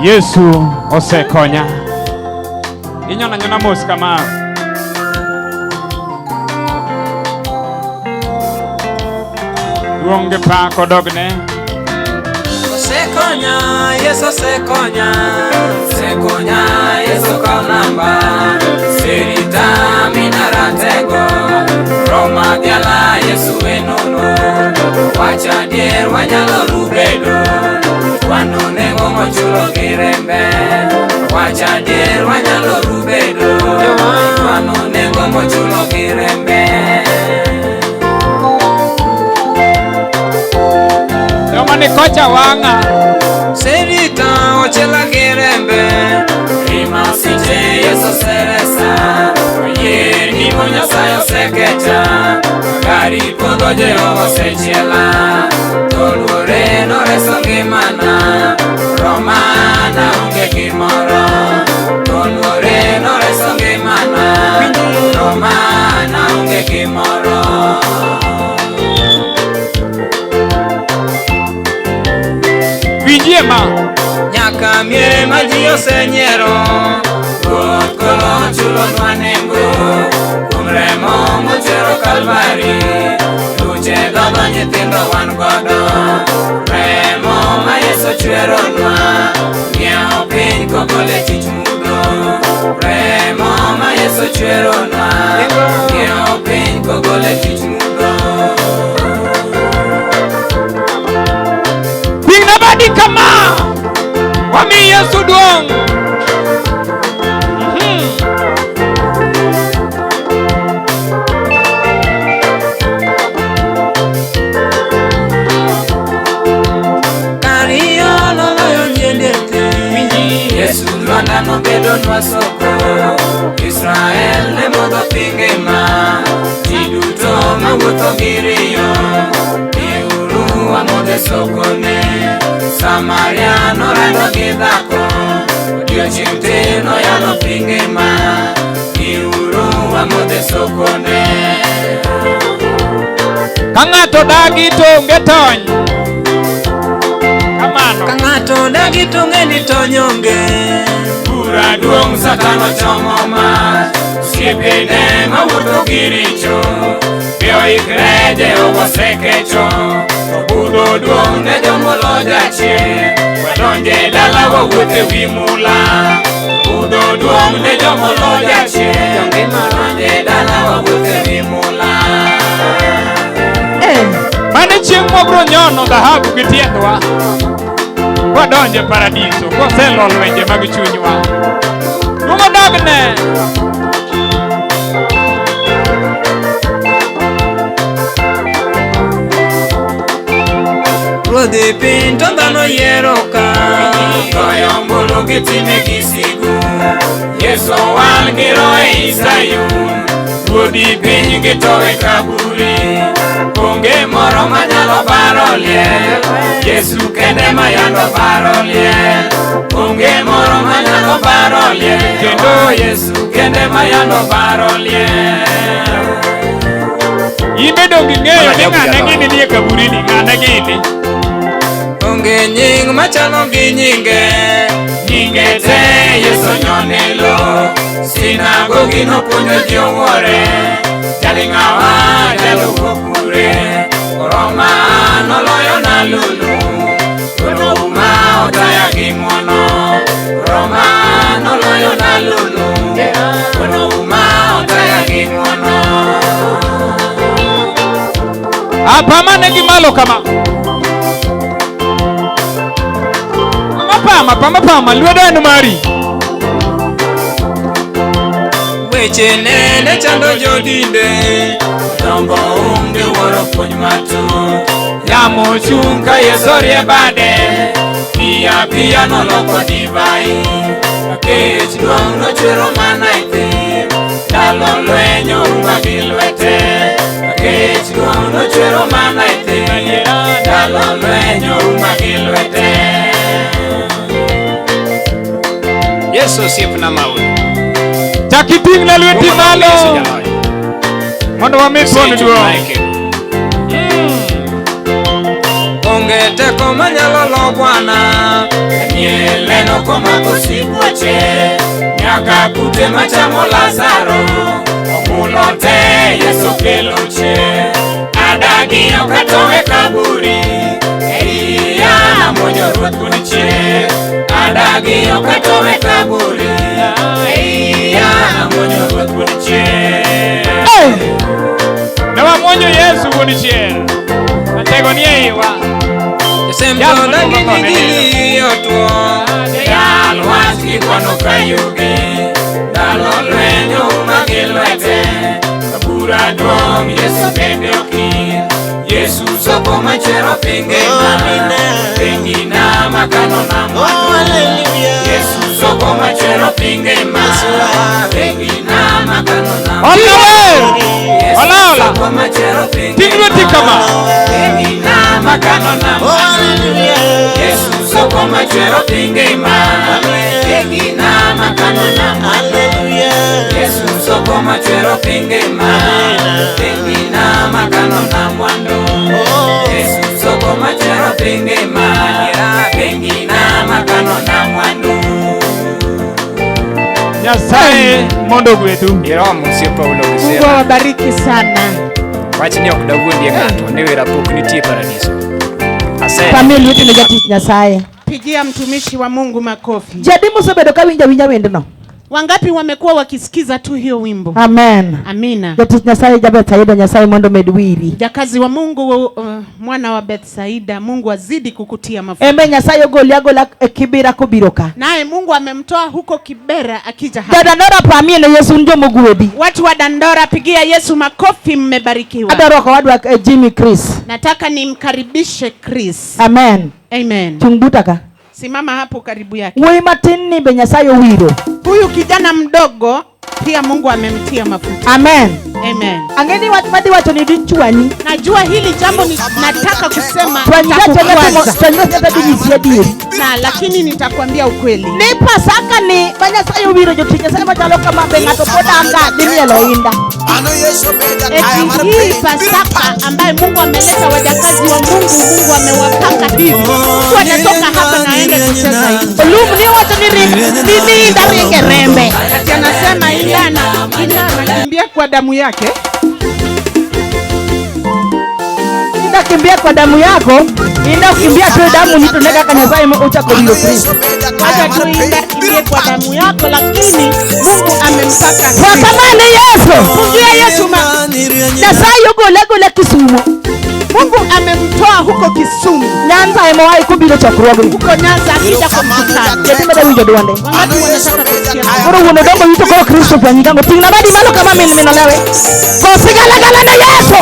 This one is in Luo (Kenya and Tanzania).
Yesu osekonya. Inyona anyona mos kama. Duong' gi pak odogne. Osekonya, Yesu osekonya, osekonya, Yesu kaw namba, serita minaratego, Roma dhiala Yesu enono, wach adier wanyalo rubedo, kwano nengo mochulo gi rembe, wach adier wanyalo rubedo, kwano nengo mochulo gi rembe. Joma ni kocha wang'a. Serita ochiela gi rembe, Rima siche Yesu oseresa, Oyier nimo Nyasaye osekecha, Gari podho Jehova osechiela, To luore noreso ngimana, Roma naonge gimoro, To luore noreso ngimana, Roma naonge gimoro. Winjie ma. Nyaka miere ma ji osenyiero, Ruoth koro chulonwa nengo, Kuom remo mochwero Kalvari, Luche dhodho nyithindo wan godo, Remo ma Yesu chweronwa, Ng'iewo piny kogole tich mudho, Remo ma Yesu chweronwa, Ng'iewo piny kogole tich mudho. Ting'na badi kama. Wami Yesu duong'. Kariyo noloyo jiendete. Yesu lwanda nobedonwa soko, Israel ne modho pi ngima, ji duto mawuotho gi riyo, biuru wamodh e sokone. Samaria norado gi dhako, odiochieng' te noyalo pi ngima, biuru wamodh e sokone. Ka ng'ato dagi to onge tony. Kamano. Ka ng'ato dagi to ng'e ni tony onge. Bura duong' Satan ochomo mach, osiepene mawuotho gi richo, be oikre Jehova osekecho, to budho duong' ne jomolo jachien, wadonje dala wawuoth e wi mula. Budho duong' ne jomolo jachien, wadonje dala wawuoth e wi mula. Mane chieng' mwabro nyono dhahabu gi tiendwa. Kwadonje paradiso, kwaselo lwenje mag chunywa. Duong' odogne. Ruodhi piny to dhano yiero ka, goyo ombulu gitime gi sigu, Yesu owal gi roho ei Sayun, Ruodhi piny gitowe kaburi, onge moro manyalo baro liel, Yesu kende mayando baro liel, onge moro manyalo baro liel, kendo Yesu kende mayando baro liel. In be donge ing'eyo ni ng'ane gini nie kaburini, ng'ane gini. Onge nying machalo gi nyinge, nyinge te Yesu onyone lo, sinagogi nopuonjo ji owuore, jaling'awa jaluwo kure, Roma noloyo na lulu, Roma otaya gi ng'wono, Roma noloyo na lulu, Roma otaya gi ng'wono. Apamane gi malo kama. Pama pama, pama pama, lwedo en mari. Weche nene chando jodinde, dongo onge wuoro puonj matut. Yamo chung' ka Yesu rie bade, piya piya noloko divai. Kech duong' nochwero mana e thim, ndalo lweny ouma gi lwete. Kech duong' nochwero mana e thim, ndalo lweny ouma gi lwete. Yesu osiepna maul. Chak iting'na lweti malo mondo wami thuon duong'. Onge teko manyalo lo Bwana. Daniel neno komako sibuoche, nyaka kute machamo Lazaro. Omulo te Yesu kelo chier. Adagi ok atowe kaburi, eiya namuonyo Ruoth wuon chier. Adagi ok atowe kaburi, eiya namuonyo Ruoth wuon chier. Ne wamuonyo Yesu wuon chier. Matego ni e iwa. Semto dagi ni otwo. Jayal wach gikwano ka yugi. Ndalo lweny ouma gi lwete. Kabura duong' Yesu bende okir. Yesu soko machwero piny ngima. Pengina makano na mwandu. Yesu soko machwero piny ngima. Pengina makano na mwandu. Ola! Yesu Ola, ola. soko machwero piny Ting' lweti ngima. kama. Pengina makano na mwandu. Yesu soko machwero piny ngima. Pengina makano na mwandu. Yesu soko machwero piny ngima. Pengina makano na mwandu. Yesu soko machwero piny ngima. Pengina makano na mwandu. Nyasaye mondo ogwedhu. Iromo osiepa Paulo Mungu Gisera. awabariki sana. Wachni ok dawuondie ng'ato ni wera pok nitie paradiso. Ase Pamie lweti ne jatich Nyasaye. Pigia mtumishi wa Mungu makofi. Ji adi mosebedo ka winjo awinja wendno? Wangapi wamekuwa wakisikiza tu hiyo wimbo? Amen. Amina. Jatich Nyasaye ja Bethsaida, Nyasaye mondo omed wiri. Jakazi wa Mungu mwana wa Bethsaida, Mungu azidi kukutia mafuta. Embe Nyasaye ogoli agola e Kibera kobiro ka. Naye Mungu amemtoa huko Kibera akija hapa. Jodandora pamie ne Yesu un jomogwedhi. Watu wa Dandora, pigia Yesu makofi, mmebarikiwa. Adwa rwako wadwa Jimmy Chris. Nataka nimkaribishe Chris. Amen. Amen. Chung buta ka. Simama hapo karibu yake. Wuoyi matin ni be Nyasaye owiro. Huyu kijana mdogo pia Mungu amemtia mafuta. Amen. Amen. Ang'e ni wach madhi wacho ni dhi chwanyi. Najua hili jambo ni nataka kusema Chwanyi ga chwanya timo nitakukwaza. chwanyi ga dhi nyisi adier. Na lakini nitakwambia ukweli. Ni Pasaka ni ma Nyasaye owiro jotich Nyasaye machalo kama be ng'ato pod anga dhi mielo inda. Eti hii Pasaka ambaye Mungu ameleta wajakazi wa Mungu, Mungu amewapaka hivi. Mtu anatoka hapa na aende kucheza hivi. Olum ni wacho ni ring ni inda ringe rembe. Ati anasema ila anakimbia kwa damu yake. Inda kimbia kwa damu yako, inda ukimbia tu damu ni to ne kaka Nyasaye ochako wiro Kristo. Acha tu inda kimbie kwa damu yako, lakini Mungu amempaka. Kwa kama ni Yesu. Pungia Yesu ma Nyasaye ogole agola Kisumo. Mungu amemtoa huko Kisumu, Nyanza ema oaye kobiro chokruogni. huko Nyanza akija kwa mkutano. Jati meda winjo duonde. Wangapi wanataka kusikia? Koro wuon Odongo wito koro Kristo fwenyi kango ting'na badi malo kama min min olewe. Go sigalagala ne Yesu.